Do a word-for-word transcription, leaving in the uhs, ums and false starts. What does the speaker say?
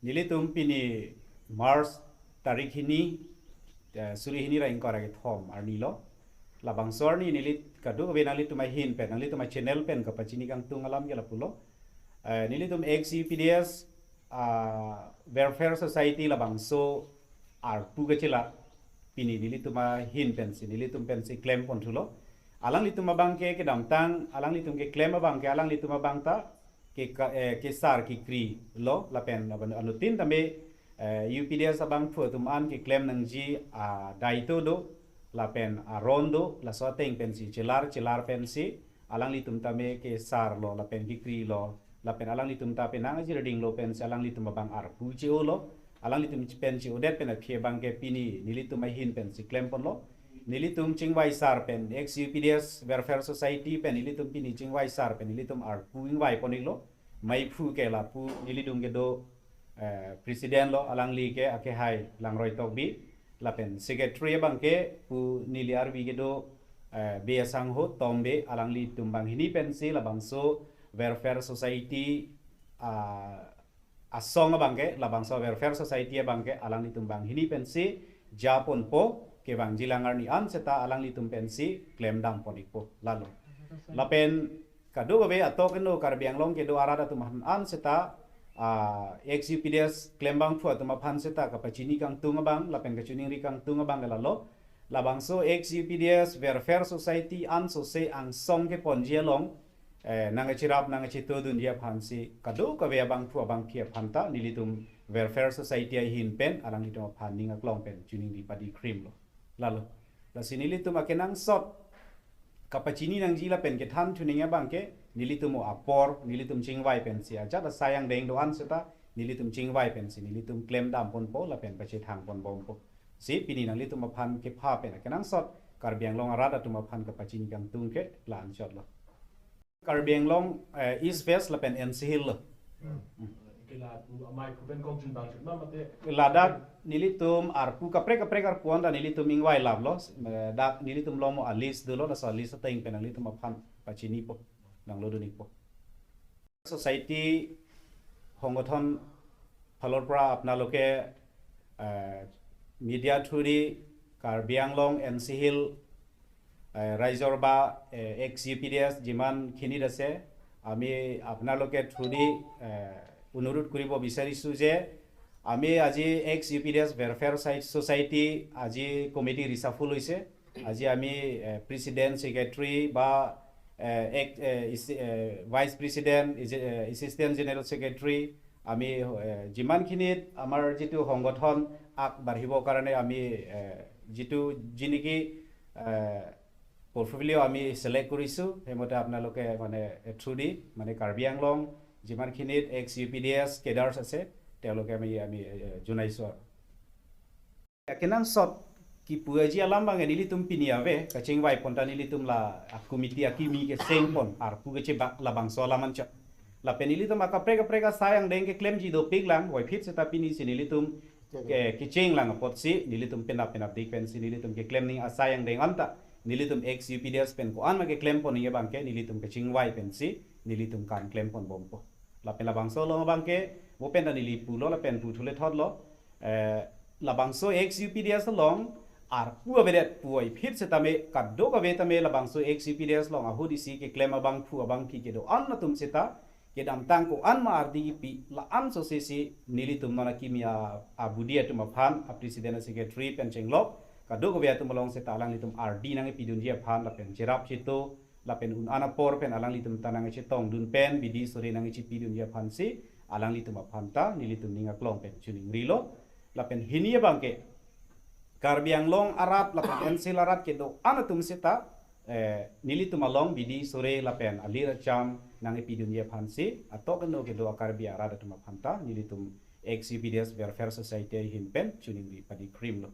Nelitum pini March tarik hini, eh, suri hini ra ingkoi ra kethom arni lo. Labangso arni neli kadokave nanglitum ahin pen, nanglitum a-channel pen kapachini kangtung alam ke lapulo. Eh, nelitum ex U P D S, ah, Welfare Society labangso arpu kachelar pini nelitum ahin pensi, nelitum pensi klem ponthulo. Alanglitum abang ke kedamtang, alanglitum keklem abang ke, alanglitum abang ta ke ka-, eh, kesar kekri lo, lapen aban anuttin tame, eh, U P D S abangphu atum an keklem nangji, ah, daito do, lapen aron do, laso ateng pensi chelar, chelar pensi, alanglitum tame kesar lo, lapen kekri lo, lapen alanglitum ta penang ajir ding lo pensi, alanglitum abang arpu che-o lo, alanglitum pen che-odet pen aphi abang ke pini nelitum ahin pensi klem ponlo. Nelitum chingvai sar pen, ex U P D S Welfare Society pen nelitum pini chingvai sar pen nelitum arpu ingvai pon-iklo. Maiphu ke lapu nelitum kedo, eh, president lo, alangli ke akehai Langroi Tokbi. Lapen secretary abang ke pu neli arvi kedo, eh, Bey Asangho Tom Bey, alanglitum banghini pensi labangso Welfare Society, ah, asong abang ke, labangso Welfare Society abang ke alanglitum banghini pensi japonpo, kevangjilang arni an seta alanglitum pensi klemdam pon-ikpo lalo. Lapen kadokave atok eno Karbi Anglong kedo arat atum aphan an seta, ah, ex U P D S klembangphu atum aphan seta kapachini kangtung abang, lapen kachiningri kangtung abang ke lalo. Labangso ex U P D S Welfare Society ansose angsong keponji along, eh, nangkachirap nangkachitodunji aphansi kadokave abangphu abangphi aphan ta nelitum Welfare Society ahin pen alanglitum aphan ning aklong pen chiningri padi krim lo. Lalo. Lasi nelitum akenangsot kapachini nangji lapen kethan thuning abang ke, nelitum o apor, nelitum chingvai pensi ajat asai angdeng do-an seta, nelitum chingvai pensi, nelitum klemdam ponpo, lapen pachethang ponbompo. Si pini nanglitum aphan kepha pen akenangsot Karbi Anglong arat atum aphan kapachini kangtung ke la-anchot lo. Karbi Anglong, eh, East West lapen N C Hills lo. Hmm. Ke la tu amai kuben kong chun bang chun ma mate. Ladak nelitum arpu kaprek kaprek arpu anta nelitum ingvai lap lo. Eh, dak nelitum lomo a-list dolo, laso a-list ateng pen nanglitum aphan pachinipo, nanglodunpo. Society সংগঠন ফালৰ পৰা আপোনালোকে, আহ, media through the Karbi Anglong, N C hill, ah, ৰাইজৰ বা, আহ, X U P D S যিমানখিনিত আছে, আমি আপোনালোকে থ্ৰুদি, আহ, অনুৰোধ কৰিব বিচাৰিছোঁ যে আমি আজি এক্স ইউ পি ডি এছ ৱেলফেয়াৰ চাই-, ছ'চাইটি আজি কমিটি ৰিচাফল হৈছে। আজি আমি, এ, প্ৰেচিডেণ্ট, ছেক্ৰেটাৰী বা, এ, এক, এ, ইচি-, এ, ভাইচ প্ৰেচিডেণ্ট, ইজে-, এ, এছিষ্টেণ্ট জেনেৰেল ছেক্ৰেটাৰী, আমি, এ, যিমানখিনিত আমাৰ যিটো সংগঠন আগবাঢ়িবৰ কাৰণে আমি, এ, যিটো, যি নেকি, এ, পৰ্টফলিঅ' আমি ছিলেক্ট কৰিছোঁ, সেইমতে আপোনালোকে মানে, এ, থ্ৰুদি মানে কাৰ্বি আংলং যিমানখিনিত এক্স ইউ পি ডি এছ কেডাৰ্ছ আছে, তেওঁলোকে আমি, আমি, এ, জনাইছোঁ আৰু। Akenangsot kipuji alam abang nelitum pini ave, kachingvai pon ta nelitum la, a, committee akimi keseng pon, arpu kachebak labangso alam anchot. Lapen nelitum akaprek kaprek asai angdeng keklemji dopik lang, waiphit seta pini si nelitum ke, kecheng lang apotsi, nelitum penap penapdik pensi, nelitum keklem ning asai angdeng anta, nelitum ex U P D S pen ko-an ma keklem pon ning abang ke, nelitum kachingvai pensi, nelitum kan klem ponbompo. Lapen labangso along abang ke, mo pen ta neli pulo, lapen pu thule thotlo, eh, labangso ex U P D S along, arpu avedet pu waiphit setame, kadokave tame labangso ex U P D S along ahut isi keklem abangphu abangphi kedo-an atum seta, kedamtang ko-an ma ardi kipi, la-an sose si nelitum non akimi a, abudi atum aphan, a president a secretary pen chenglok, kadokave atum along seta alanglitum ardi nangkepidunji aphan, lapen cherap cheto, lapen un-an apor pen alanglitum ta nangkechetongdun pen, bidi sore nangkechepidunji aphansi, alanglitum aphan ta, nelitum ning aklong pen chiningrilo. Lapen hini abang ke, Karbi Anglong arat lapen N C L arat kedo-an atum seta, eh, nelitum along bidi sore lapen alir acham nangkepidunji aphansi, atok eno kedo a Karbi arat atum aphan ta, nelitum ex U P D S Welfare Society ahin pen, chiningri padi krimlo.